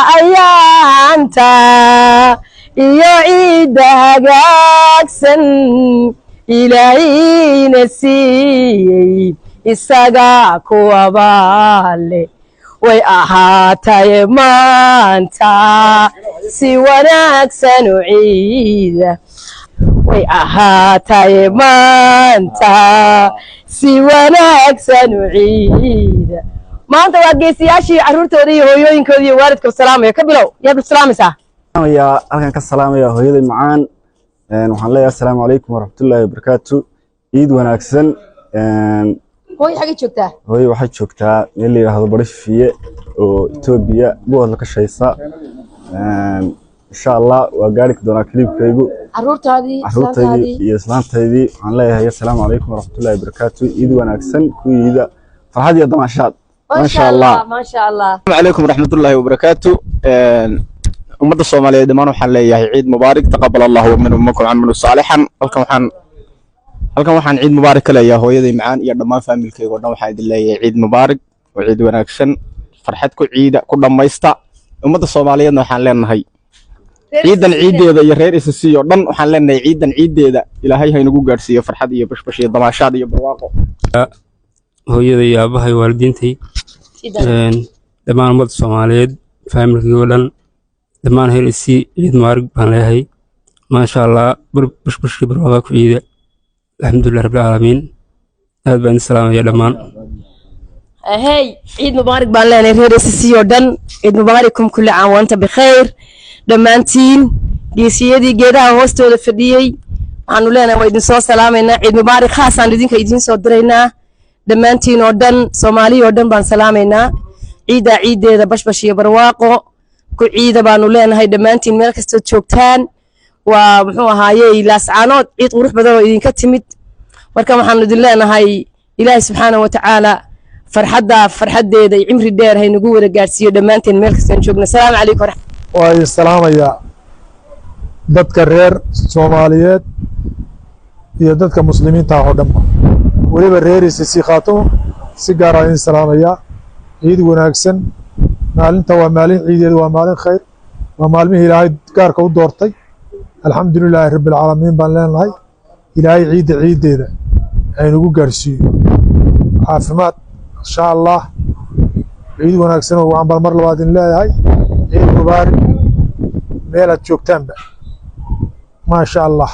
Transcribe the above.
Ayaanta iyo ciidda hagaagsan Ilaahayna siiyey, isaga kuwabaale way ahaataye. Maanta si wanaagsan u ciida, way ahaataye. Maanta si wanaagsan u ciida. Maanta waa geesiyaashii, carruurtooda iyo hooyooyinkooda iyo waalidka salaamaya. Ka bilow, yaad ku salaamaysaa? Salaamayaa, halkan ka salaamaya hooyaday macaan. Waxaan leeyahay assalaamu calaykum waraxmatullaahi wabarakaatu, ciid wanaagsan. Hooyo xagee joogtaa? Hooyo waxay joogtaa meel la yidhaahdo Bari Fiye oo Etoobiya buhodla ka shaysa. Insha Allah waa gaari doonaa clipkaygu. Carruurtaadii? Carruurtaydii iyo islaantaydii waxaan leeyahay assalaamu calaykum waraxmatullaahi wabarakaatu, ciid wanaagsan, kuwiida farxad iyo damaashaad, maasha Allah. Maasha Allah. Asalaamu calaykum waraxmatullaahi wabarakaatu. Ummadda Soomaaliyeed dhammaan waxaan leeyahay ciid mubaarak, taqabal Allahu minkum camalu saalixan. Halkan waxaan ciid mubaarak ka leeyahay hooyaday macaan iyo dhammaan faamilkayga oo dhan. Waxaan idin leeyahay ciid mubaarak oo ciid wanaagsan, farxad ku ciida, ku dhammaysta. Ummadda Soomaaliyeedna waxaan leenahay ciidan ciideeda iyo reer SSC oo dhan waxaan leenahay ciidan ciideeda Ilaahay ha inagu gaadhsiiyo farxad iyo bashbash iyo damaashaad iyo barwaaqo. Hooyada iyo aabahay, waalidiintay, dhammaan ummadda Soomaaliyeed, faamilkii oo dhan, dhammaan reer SSC ciid mubaarak baan leeyahay. Maasha Allah, bashbashkii barwaaqa ku ciida. Alxamdulilah rabbilcaalamiin, aad baan idin salaamaya dhammaan. Hey, ciid mubaarak baan leenahay reer SSC oo dhan. Ciid mubaarakum, kulli caam wa anta bikhayr dhammaantiin. Geesiyadii geedaha hoostooda fadhiyey waxaanu leenahay waa idin soo salaamaynaa. Ciid mubaarak khaasaan idinka idiin soo diraynaa dhammaantiin oo dhan. Soomaaliya oo dhan baan salaamaynaa. Ciiddaa ciiddeeda bashbash iyo barwaaqo ku ciida baanu leenahay dhammaantiin meel kastood joogtaan. Waa muxuu ahaayey Laascaanood, ciid qurux badan oo idinka timid. Marka waxaanu idin leenahay Ilaahay subxaana wa tacaala farxadda farxaddeeda iyo cimri dheer haynagu wada gaadhsiiyo dhammaanteen meel kastaan joogno. Asalaamu calaykum. Waa salaamayaa dadka reer Soomaaliyeed iyo dadka muslimiinta ah oo dhanba, weliba reer SSC Khaatumo si gaara idin salaamayaa. Ciid wanaagsan. Maalinta waa maalin ciideed, waa maalin khayr, waa maalmihii Ilaahay gaarka u doortay. Alxamdu lilaahi rabbi alcaalamiin baan leenahay. Ilaahay ciidda ciiddeeda haynagu gaarsiiyo caafimaad, insha Allah. Ciid wanaagsan oo wacan baan mar labaad idin leeyahay. Ciid mubaarak meel aad joogtaanba, maasha Allah.